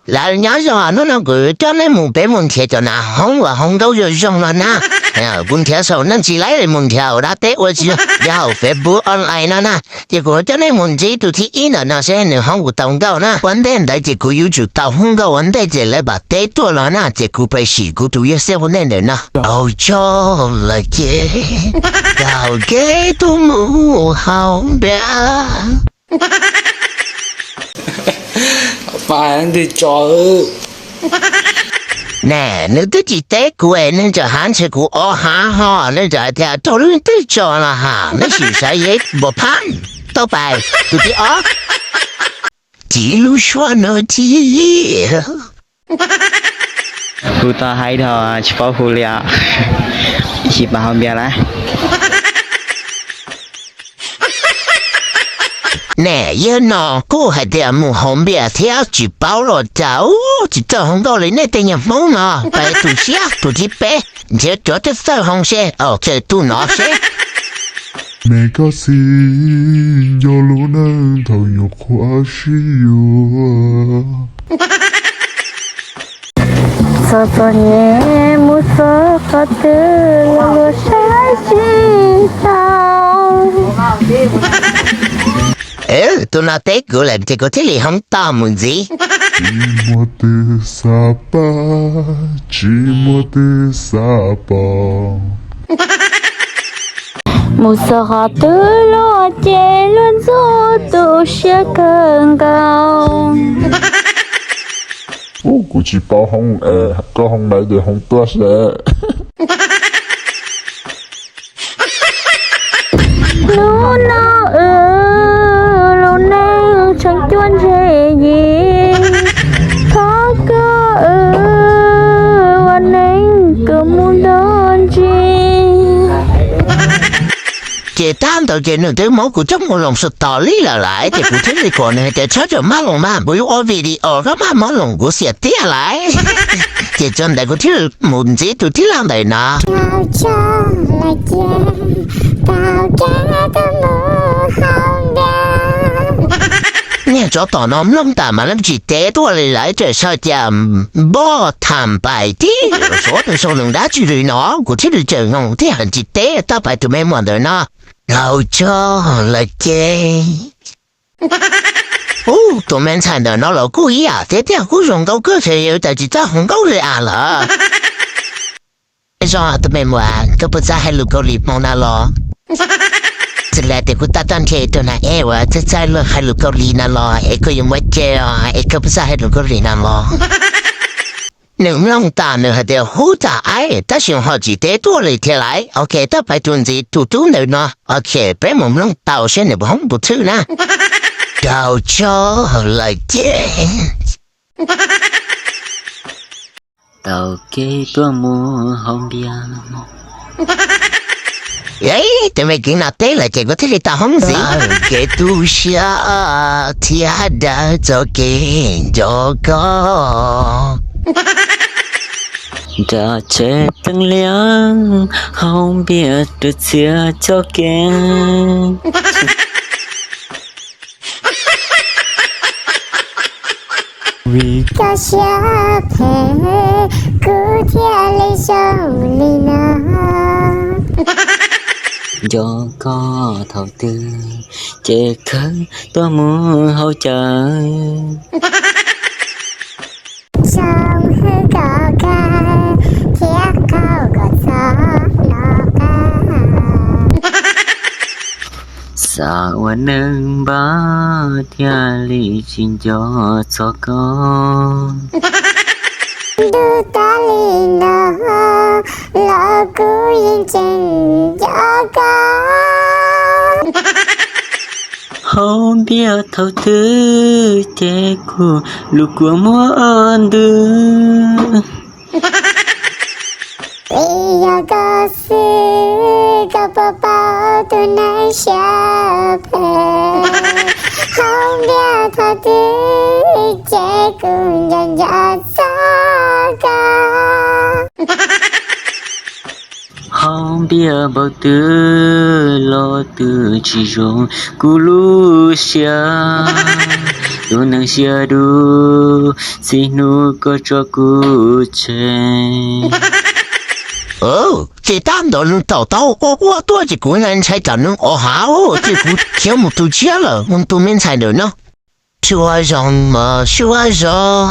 Lawv nyob zoo, hnub no kuv coj nej mus, peb mus nrhiav cov nas hoob uas hoob nkauj zoo zoo no na. Kuv nrhiav saum Neej Tsis Laib li, mus nrhiav hauv dab teb ua tsis yog, nrhiav hauv Facebook online no na. Ces kuv coj nej mus ntsib tus thib ib ntawm no seb nws hoob kuv tau nkauj na. Ua ntej ntawd ces kuv yuav tsum tau hoob nkauj ua ntej ces lawv pam teb tuaj los na, ces kuv pais sim kuv tus yawg xej ua ntej ntawm no. Au tso lawm ces, tau kev tuaj mus hauv npias. Ne, nws twb tsis teb kuv es nws tseem hais ntshe kuv ob hav ho, nws tseem hais tias raug leej twg tso los ha, neb sim saib yeb npua phab tau pais tus thib ob. Tiv lub suab no tiv. Kuv tau hais dhau tsis paub hu li os. Sim pab hauv npias lawm. Ne, yawg no kuj hais tias mus hauv npias thiab tsis paub los cas, ub, tsis txawj hoob nkauj li nej tej nyuag Hmoob no. Pais tus siab tus thib peb, nrhiav cov txawj txawj hoob seb, au, txawm tus no seb. Me koj xi, nco lub neej thaum nyuam qhuav sib yuav. Txom txom nyem mus txog qhov twg los saib tsis taus. Tus no teb kuv lawm ces kuv thiaj li hoob tau mus ntxiv. Tsis muaj twg xav pab, tsis muaj twg xav pom. Mus txog qhov twg los ces luag ntxub tu siab kawg nkaus. Ub, kuv tsis paub hoob, koj hoob lawm ces hoob tuaj seb. Hnub no wb lub neej tseem cuab ntse yim, thov koj wb ua neej kom mus nto ntsis. Ces tab ntawd ces nws twb muab kuv coj mus loos xwb tos li lawm lawm, ces kuv thiaj li kom nws hais tias txhob txawm maj loos mas, kuv yuav ua video koj maj maj loos kuv xiam tiag lawm. Ces txog ntawd kuv thiaj mus ntxiv tus thib laj ntawm no. Niag tsov tom no mloog tas mas leej tsis teb tuaj li lawm, tseem sau tias npoj tham pais tib suav tus sau lus dab tsi li no, kuv thiaj li tseem noog thiaj hais tsis teb tau pais tus me muam ntawm no. Au tso lawm ces. Ub, tus me ntxhais ntawm no los kuj ib yam thiab tiag, kuj zoo nkauj kawg, ces yuav tas tsis txawj hluas nkauj li as lawm. Zoo tus me muam, koj puas txawj hais lus Kaus Lim Hmoob na los? Txawm li tias kuv tab tom nrhiav tus nas ej uas txawj txawj hais lus Kaus Lim na los es koj yuav muab cia os, es koj puas txawj hais lus Kaus Lim na los? Nws mloog tas nws hais tias hub tas aib, tab sis ho tsis teb tuaj li thiab lawm. Ok, tau pais tus ntxiv tus tub ntawm no. Ok, peb mus mloog tau seb nws puas hoob puas tshwj na. Rau tso lawm ces. Tau kev tuaj mus hauv npias. Tus me kev no teb lawm ces kuv thiaj li tau hoob ntxiv. Kev tu siab thiab dawb txoj kev nco koj. Nram tsev teeb liab hauv npias rau txhia txoj kev. Vim koj siab phem, kuv thiaj li zoo li no. Nco koj thaum twg ces khawb tuaj mus hauv cawv. Zoo hwj kom kawg thiab qaug kom txhob hnov qab. Xav ua neeg npab thiaj li tsis nco txog koj. Ntuj tas li no los kuv yeej tseem nco koj. Hauv npias thaum twg ces kuv lub kua muag ntws. Vim yog koj xwb, koj puas paub tus neeg siab phem. Hauv npias thaum twg ces kuv nco nco txog koj. Hauv npias npaum twg los twb tsis zoo kuv lub siab. Tus neeg siab dub, txij hnub koj tso kuv tseg. Ces tab ntawd nws tau taub ua ua tuaj ces kuv ntshai tsam nws ua hav ces kuv khiav mus tus tshiab lawm, mus tus me ntxhais ntawm no. Suav zoo mas suav zoo.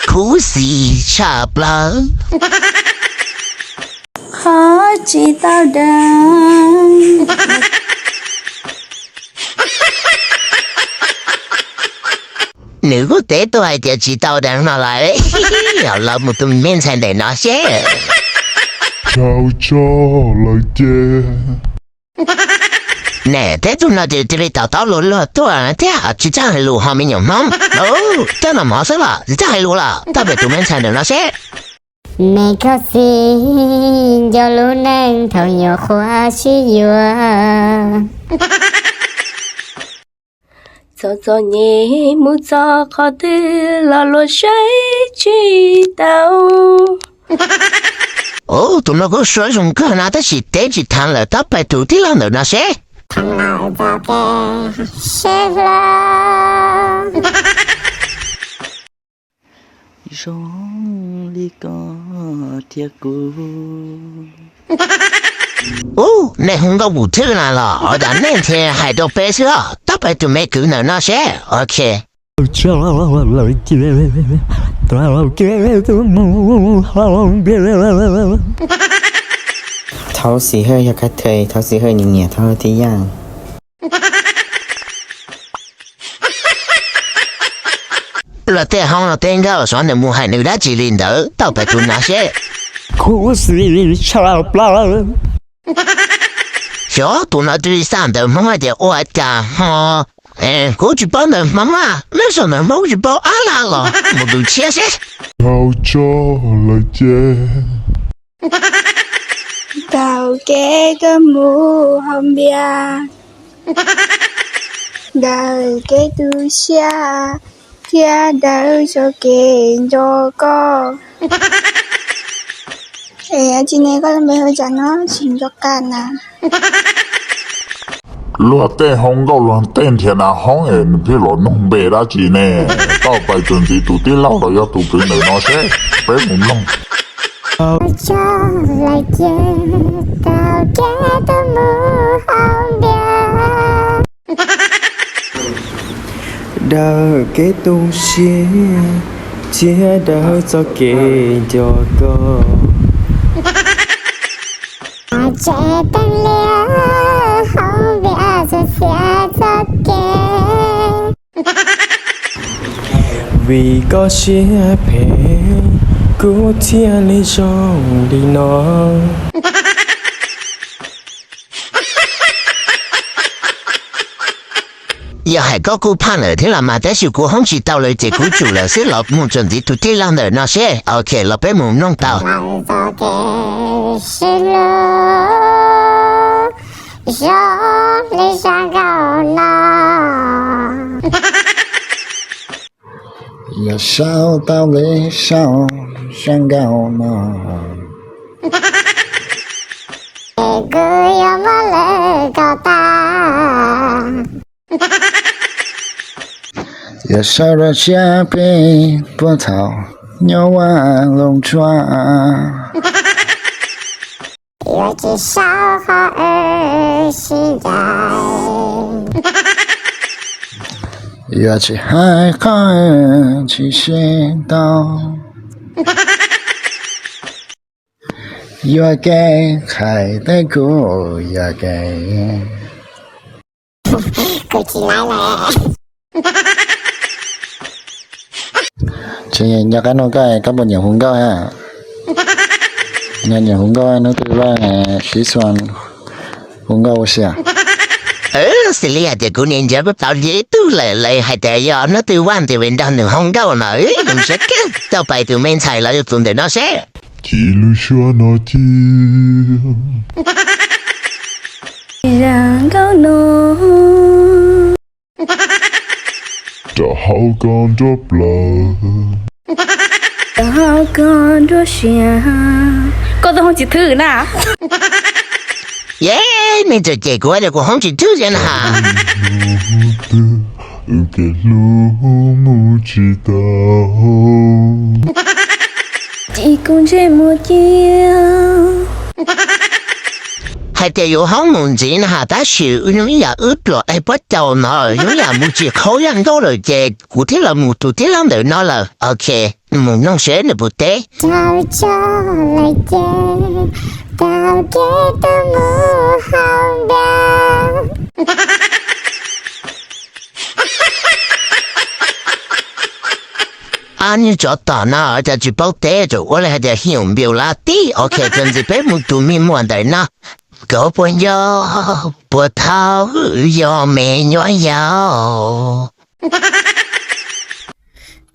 Khuv xim tshaj plaws. Qhov tsis tau deev. Nws kuj teb tuaj hais tias tsis tau deev no lawm, los mus tus me ntxhais ntawm no seb. Tau tso lawm ces. Ne, teb tug no ces cia li tau taub luag luag tuaj thiab tsis txawj hais lus ho me nyuam Hmoob. Coj no mov xwb los tsis txawj hais lus los tau pem tus me ntxhais ntawm no seb. Me koj txiv nco lub neej thaum nyuam qhuav sib yuav. Txom txom nyem mus txog qhov twg los luag saib tsis taus. Tus no kuj suav zoo kawg no tab sis teb tsis thaav lawm, tab pais tus tij laug ntawm no seb. Thaum lawm txoj kev sib hlub. Zoo li koj thiab kuv. Ub, nej hu nkauj mus thwb na los ua cas nej thiaj hais rau peb xwb os? Tab pais tus me kwv ntawm no seb, ok. Thov xì hơi cho cái thầy, thov xì hơi nyiam nyiam thov hơi tí yam. Los tej hoob los tej nkauj xyov nws mus hais nws dab tsi li ntawd, tau pais tus no seb. Khuv xim tshaj plaws. Xyov tus no twb xa ntawv Hmoob hais tias ua cas ho, kuv tsis paub ntawv Hmoob a, neb sau ntawv Hmoob tsis paub ab laj los mus tus tshiab seb. Tau tso lawm ces. Taug kev koj mus haus npias, daws kev tu siab, thiab daws txoj kev nco koj. Es tsis ne koj lub npe hu cas no tsis nco qab na. Luag tej hoob nkauj luag tej nrhiav nas hoob es nws pheej los nug npe dab tsi ne? Tau pais tus ntxiv tus tij laug los yog tus kwv ntawm no seb, peb mus mloog. Tso lawm ces taug kev tuaj mus haus npias, daws kev tu siab, thiab daws txoj kev nco koj. Tsev teeb liab hoob npias txhua txhia txoj kev. Vim koj siab phem, kuv thiaj li zoo li no. Yog hais koj kuj phaj lawm thiab los mas tab sis kuv hoob tsis tau lawm ces kuv tsum lawm xwb, los mus txog ntxiv tus tij laug ntawm no seb, ok los peb mus mloog tau. Txoj kev sib hlub zoo li zaj nkauj no. Yog sau tau li sau zaj nkauj no, es kuv yuav muab lwm koj tag. Yog sau rau siab peb puag thaum nyob vaj loog tshuaj. Yuav tsis sau qhov wb sib ncaim. Yuav tsis hais qhov wb tsis sib tau. Yuav kev qhais teb kuv yuav kev. Kuv tsis laib lawm. Ces nco qab nug koj, koj puas nyiam hu nkauj? Nyiam hu nkauj, hnub twg vaj sib xua hu nkauj ua si. Xws li hais tias kuv niam ntiav kuj tau li ib tug lawm, lawv hais tias yog hnub twg vaj ntiav nrog nws hu nkauj no, nws siab kawg. Tau pais tus me ntxhais los yog tus ntawm no seb. Ci lub suab no ci. Zaj nkauj no. Rau hauv koj nruab plaws. Rau hauv koj nruab siab. Koj tus hoob tsis thwb na. Ye, nej txawm cem kuv tias kuv hoob tsis thwj thiab na has. Kev hlub mus tsis tau. Ces kuv ntsej muag cia. Hais tias yuav hoob mus ntxiv na has, tab sis zoo ib yam wb pluam daig pob caus no zoo ib yam mus tsis qhov yaj nkaub lawm ces kuv thiaj los mus tus tib lab ntawm no lawm. Ok, mus nug seb nws puas teb. Tau tso lawm ces tau kev tuaj mus hauv npias. Ab, niag tsov tom no cas tsis paub teb, tsuas ua li hais tias him npias lab tib. Ok, txuas ntxiv peb mus tus me muam ntawm no. Koj puas nco, puas thau, yog me nyuam yaus.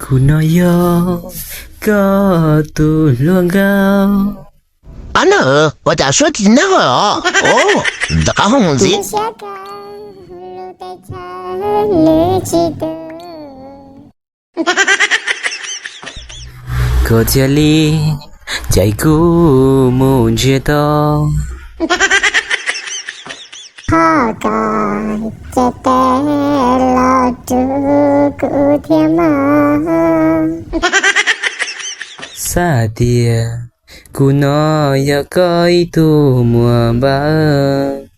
Kuv no yog koj tus hluas nkauj. Ab, na, ua cas suab tsis nab os? Rov qab hoob mus ntxiv. Koj thiaj li cais kuv mus ntsiag to. Ho koj ces tes los rub kuv thiab mog. Xav tias kuv no yog koj ib tug muam npawg.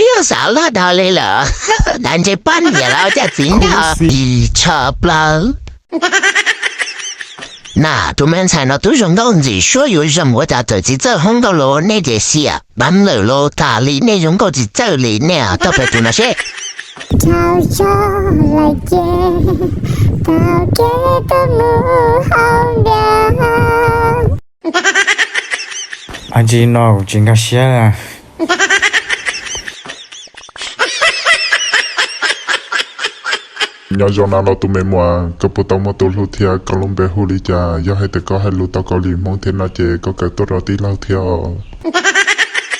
Yog xav loj dhau li lawm, dav ntshe poj niam los caj txiv ntag, yig tsho plaws. Na, tus me ntxhais no twb zoo nkauj ntxim suab yuav zoo, ua cas txawm tsis txawj hoob nkauj los nej ces xiam pab lawm los tas li, nej zoo nkauj tsis txawj li nej, tau pem tus no seb. Rau tso lawm ces tau kev tuaj mus hauv npias. Ab, tsis no kuv tsis nkag siab. Nyob zoo na los tus me muam, koj puas tau muaj tus hlub thiab, koj lub npe hu li cas? Yog hais tias koj hais lus tau Kaus Lim Hmoob thiab no ces koj kawm tuaj rau tij laug thiab os.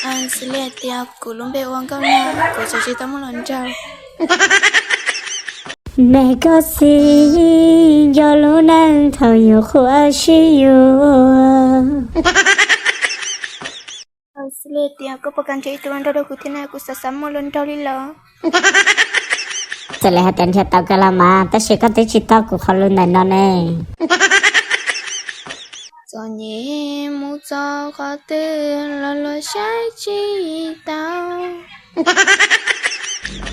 Xws li tias kuv lub npe ua Nkauj Nag, kuv tseem tsis tau muaj hluas nraug. Me koj xis nco lub neej thaum nyuam qhuav sib yuav. Xws li tias koj puas kam nrhiav ib tug hluas nraug rau kuv thiab na, kuv xav xav muaj hluas nraug li los. Xws li hais tias nrhiav tau kawg los mas, tab sis koj twb tsis tau kuv qhov lus ntawm no ne. Txom nyem mus txog qhov twg los luag saib tsis tau.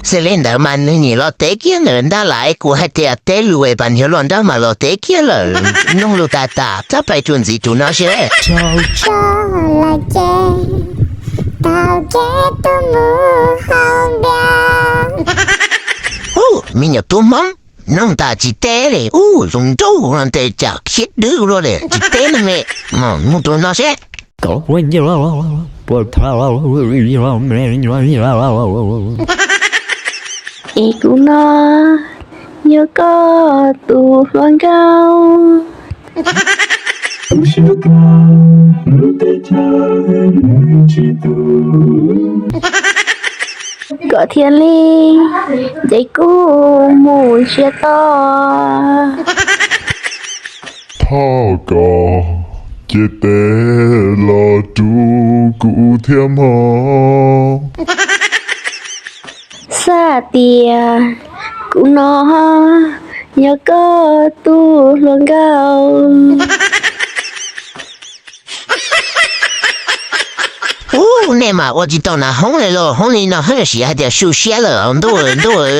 Xws li ntawd mas nws nim los teb kiag ntawm ntag lauj, kuv hais tias teb lus es pas nrhiav hluas nraug mas los teb kiag lawm, nug lus tas tas, txhob pais tus ntxiv tus no seb. Tso lawm ces tau kev tuaj mus hauv npias. Ub, me nyuam tub Hmoob, nug tas tsis teb li, ub, zoo nraug no tes cas khiav dwb luaj li, tsis teb neeg li. Nug tus no seb. Es kuv no yog koj tus hluas nkauj. Koj thiaj li cais kuv mus ntsiag to. Thov koj cia tes los rub kuv thiab mog. Xav tias kuv no yog koj tus hluas nkauj. Ub, nej mas ua tsis tau nas hoob li los, hoob li no haj yam siv hais tias su siab lawm ntuj ntuj.